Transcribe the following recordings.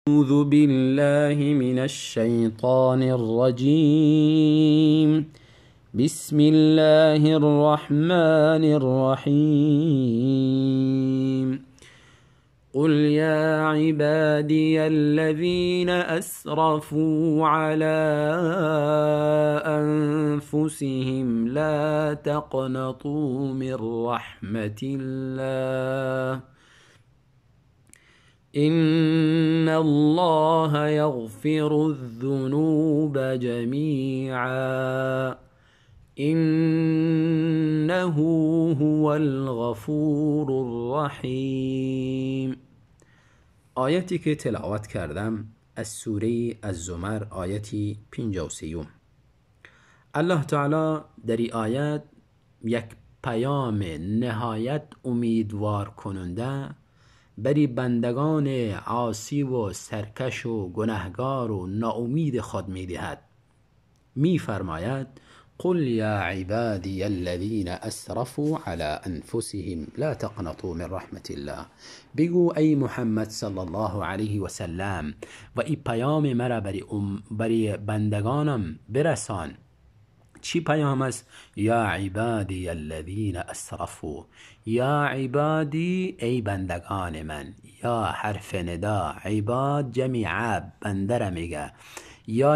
أعوذ بالله من الشيطان الرجيم. بسم الله الرحمن الرحيم. قل يا عبادي الذين أسرفوا على أنفسهم لا تقنطوا من رحمة الله إن الله يغفر الذنوب جميعا إنه هو الغفور الرحیم. آیتی که تلاوت کردم از سوره الزمر، آیتی 53. الله تعالی در این آیت یک پیام نهایت امیدوار کننده بری بندگان عاصی و سرکش و گنهگار و ناامید خود میدهد. میفرماید: قل یا عبادی الذین اسرفوا على انفسهم لا تقنطوا من رحمت الله. بگو ای محمد صلی الله علیه و سلم و ای پیام مرا بری بندگانم برسان. چی پیام است؟ یا عبادی الذین اسرفوا. یا عبادی، ای بندگان من. یا حرف ندا، عباد جمع عبد، بنده را میگه. یا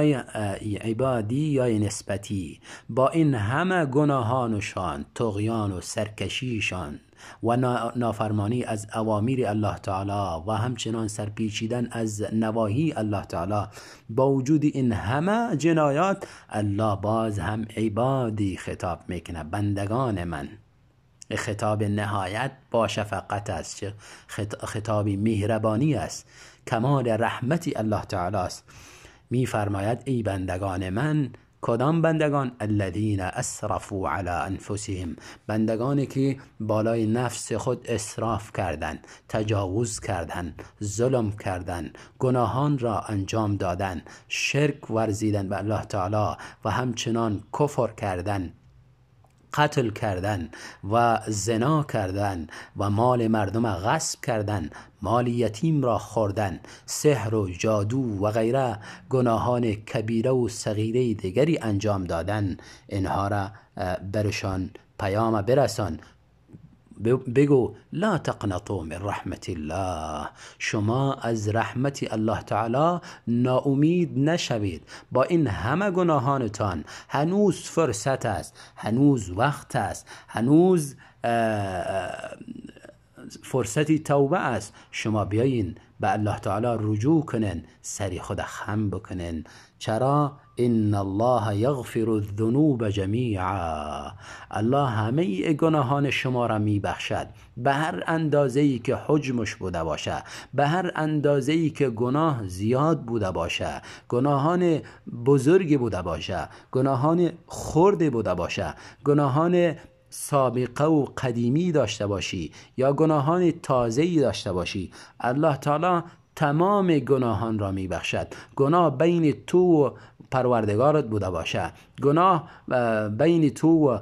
عبادی یا نسبتی، با این همه گناهانشان، طغیان و سرکشیشان و نافرمانی از اوامر الله تعالی و همچنان سرپیچیدن از نواهی الله تعالی، با وجود این همه جنایات الله باز هم عبادی خطاب میکنه، بندگان من. خطاب نهایت با شفقت است، خطاب مهربانی است، کمال رحمت الله تعالی است. میفرماید ای بندگان من. کدام بندگان؟ الذین اسرفوا علی انفسهم، بندگانی که بالای نفس خود اسراف کردند، تجاوز کردند، ظلم کردند، گناهان را انجام دادند، شرک ورزیدند به الله تعالی و همچنان کفر کردند، قتل کردن و زنا کردن و مال مردم غصب کردن، مال یتیم را خوردن، سحر و جادو و غیره، گناهان کبیره و صغیره دیگری انجام دادن. اینها را برشان پیام برسان، بگو لا تقنطوا من رحمت الله، شما از رحمت الله تعالی ناامید نشوید. با این همه گناهانتان هنوز فرصت است، هنوز وقت است، هنوز فرصتی توبه است. شما بیاین به الله تعالی رجوع کنن، سری خود خم بکنن. چرا؟ ان الله یغفر الذنوب جمیعا. الله همه گناهان شما را میبخشد، به هر اندازه‌ای که حجمش بوده باشه، به هر اندازه‌ای که گناه زیاد بوده باشه، گناهان بزرگی بوده باشه، گناهان خرد بوده باشه، گناهان سابقه و قدیمی داشته باشی یا گناهان تازه‌ای داشته باشی، الله تعالی تمام گناهان را میبخشد. گناه بین تو و پروردگارت بوده باشه، گناه بین تو و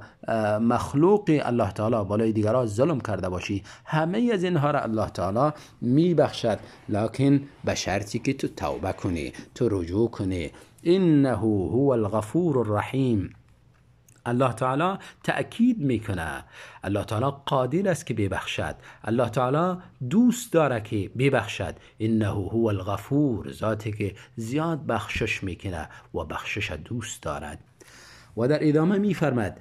مخلوق الله تعالی بالای دیگران ظلم کرده باشی، همه از اینها را الله تعالی میبخشد، لکن به شرطی که تو توبه کنی، تو رجوع کنی. انه هو الغفور الرحیم. الله تعالی تأکید میکنه، الله تعالی قادر است که ببخشد، الله تعالی دوست داره که ببخشد. انه هو الغفور، ذاتی که زیاد بخشش میکنه و بخشش دوست دارد. و در ادامه میفرماد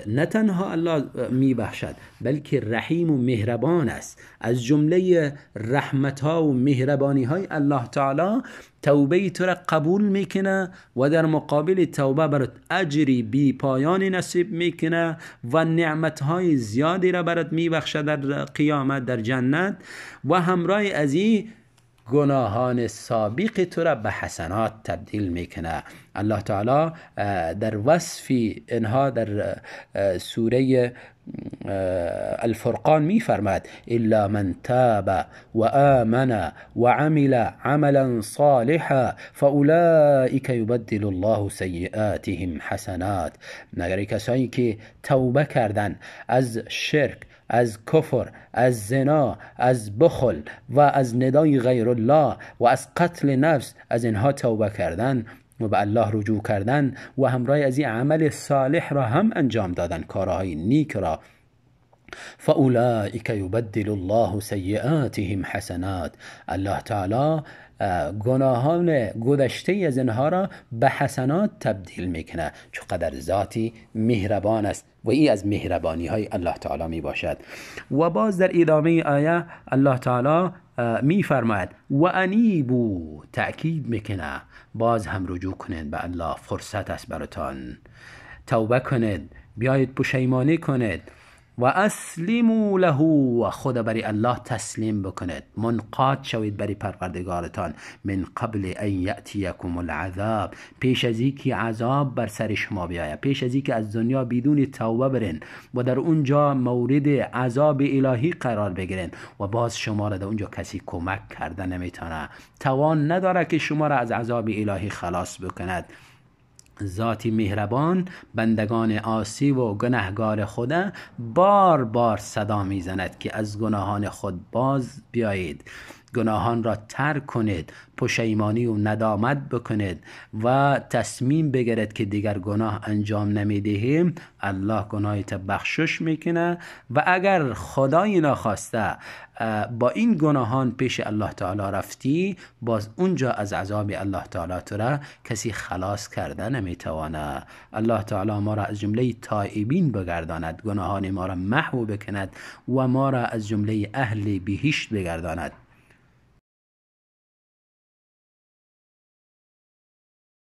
نه تنها الله میبخشد بلکه رحیم و مهربان است. از جمله رحمت ها و مهربانی های الله تعالی توبه تو را قبول میکنه و در مقابل توبه برات اجری بی پایان نصیب میکنه و نعمت های زیادی را برات میبخشد در قیامت در جنت، و همراه از این گناهان سابق تو را به حسنات تبدیل میکنه. الله تعالی در وصف اینها در سوره الفرقان میفرماد: الا من تاب وآمن وعمل عملا صالحا فاولئک یبدل الله سیئاتهم حسنات. مگر کسایی که توبه کردن از شرک، از کفر، از زنا، از بخل و از ندای غیر الله و از قتل نفس، از اینها توبه کردن و به الله رجوع کردن و همراه از این عمل صالح را هم انجام دادن، کارهای نیک را، فاولئک یبدل الله سیئاتهم حسنات، الله تعالی گناهان گذشته از اینها را به حسنات تبدیل میکنه. چقدر ذاتی مهربان است و این از مهربانی های الله تعالی می باشد. و باز در ادامه آیه الله تعالی می فرماید و انیبو، تأکید میکنه باز هم رجوع کنید به الله، فرصت است براتان، توبه کنید، بیایید پشیمانی کنید، و اسلموا له، و خود بری الله تسلیم بکنید، منقاد شوید بری پروردگارتان، من قبل ان یأتیکم العذاب، پیش از اینکه عذاب بر سر شما بیاید، پیش از اینکه از دنیا بدون توبه برین و در اونجا مورد عذاب الهی قرار بگیرین و باز شما را در اونجا کسی کمک کرده نمیتونه، توان نداره که شما را از عذاب الهی خلاص بکند. ذاتی مهربان بندگان عاصی و گنهگار خود بار بار صدا میزند که از گناهان خود باز بیایید، گناهان را ترک کنید، پشیمانی و ندامت بکنید و تصمیم بگیرید که دیگر گناه انجام نمیدهیم. الله گناهیت بخشش میکنه و اگر خدای ناخواسته با این گناهان پیش الله تعالی رفتی، باز اونجا از عذاب الله تعالی تو را کسی خلاص کرده نمیتوانه. الله تعالی ما را از جمله تائبین بگرداند، گناهان ما را محو بکند و ما را از جمله اهل بهشت بگرداند.